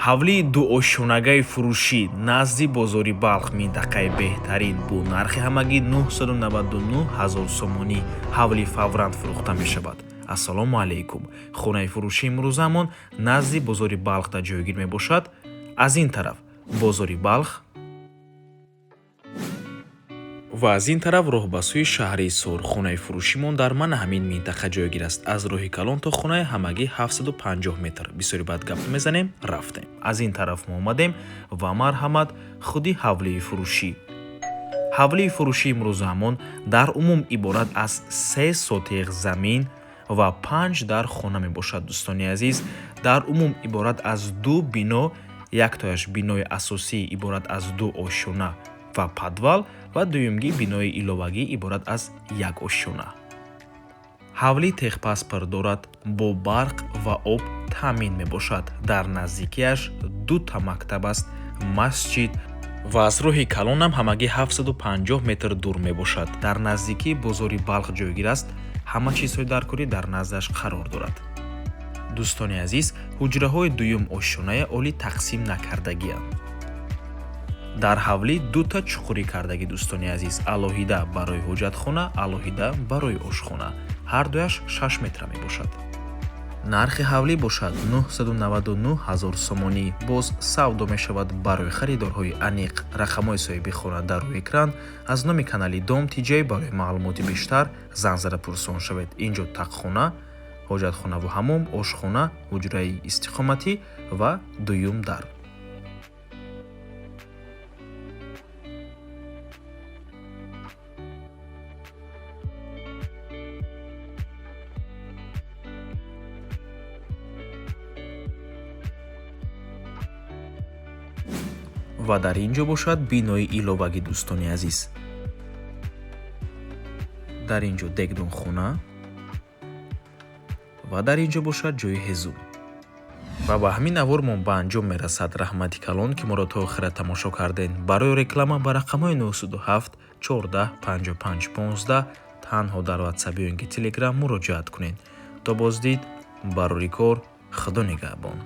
Ҳавлии дуошёнагаи фурӯшӣ назди бозори Балх, минтақаи беҳтарин, бо нархи ҳамагӣ 999 ҳазор сомонӣ ҳавлӣ фавран фурӯхта мешавад. Ассалому алайкум. Хонаи фурӯшии имрӯзамон назди бозори Балхда ҷойгир мебошад. Аз ин тараф бозори Балх ва аз ин тараф роҳ ба сӯи шаҳри Ҳисор. Хонаи фурӯшимон дар мана ҳамин минтақа ҷойгир аст. Аз роҳи калон то хонаи ҳамагӣ 750 метр. Бисёри баъд гап мезанем, рафтем. Аз ин тараф мо омадем ва марҳамат, худи ҳавлии фурӯшӣ. Ҳавлии фурӯшии имрӯзаамон дар умум иборат аз 3 сотиғ замин ва 5 дар хона мебошад. Дӯстони азиз, дар умум иборат аз 2 бино, яктояш бинои асосӣ иборат аз 2 ошёна ва подвал ва дуюмги бинои иловагӣ иборат аз 1 ошёна. Ҳавлӣ техпаспорт дорад, бо барқ ва об таъмин мебошад. Дар наздикиаш 2 мактаб аст, масҷид ва аз роҳи калонам ҳамагӣ 750 метр дур мебошад. Дар наздикии бозори Балх ҷойгир аст, ҳама чизҳои даркорӣ дар наздаш қарор дорад. Дӯстони азиз, ҳуҷраҳои дуюм ошёнаи олӣ тақсим накардагианд. Дар ҳавлӣ 2 чуқурӣ кардагӣ, дӯстони азиз, алоҳида барои ҳоҷатхона, алоҳида барои ошхона. Ҳар дуяш 6 метра мебошад. Нархи ҳавлӣ бошад 999 ҳазор сомонӣ. Боз савдо мешавад барои харидорҳои аниқ. Рақамҳои соҳиби хона дар рӯи экран. Аз номи канали Дом Тиҷай барои маълумоти бештар занг зада пурсон шавед. Инҷо тақхона, ҳоҷатхонаву ҳамом, ошхона, ҳуҷраи истиқоматӣ ва дуюм дар. Ва дар ин ҷо бошад бинои иловагӣ, дӯстони азиз. Дар ин ҷо дегдонхона ва дар ин ҷо бошад ҷои ҳезум. Ва ба ҳамин навормон ба анҷом мерасад. Раҳмати калон, ки моро то охира тамошо кардед. Барои реклама ба рақамҳои 907 14 55 15 танҳо дар WhatsApp ё ин ки Telegram муроҷиат кунед. То боздид, барори кор, Худо нигаҳбон.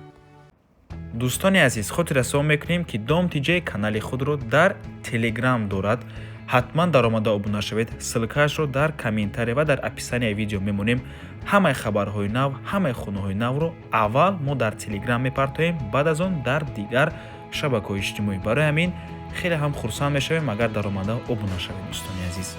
Дӯстони азиз, хотиррасон мекунем, ки Дом Тиҷай канали худро дар Telegram дорад. Ҳатман даромада обуна шавед. Ссылкаашро дар комментария ва дар описанияи видео мемонем. Ҳамаи хабарҳои нав, ҳамаи хонаҳои навро аввал мо дар Telegram мепартоем, баъд аз он дар дигар шабакаҳои иҷтимоӣ. Барои ҳамин хеле ҳам хурсанд мешавем, агар даромада обуна шавед, дӯстони азиз.